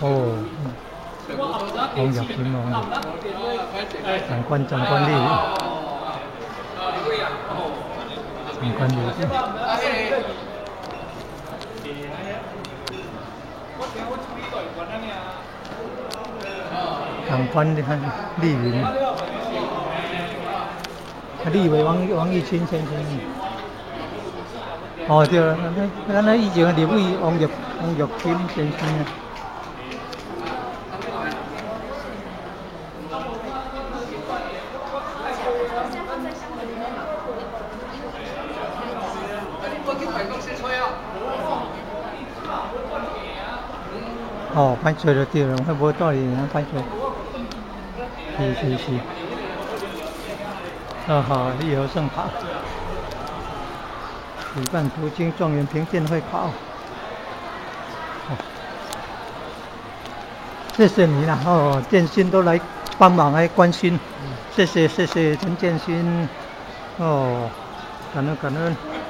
哦，王玉金哦，长官長官你，長官你。長官你看，立委，立委王義清先生。哦對啦，咱咱以前立委王玉金先生啊。哦，歹揣就對了，我無帶伊，歹揣。是是是。啊好，一和盛跑。舉辦途經狀元評鑑會跑。哦，謝謝你啦，哦，建新都來幫忙來關心，謝謝謝謝陳建新，哦，感恩感恩。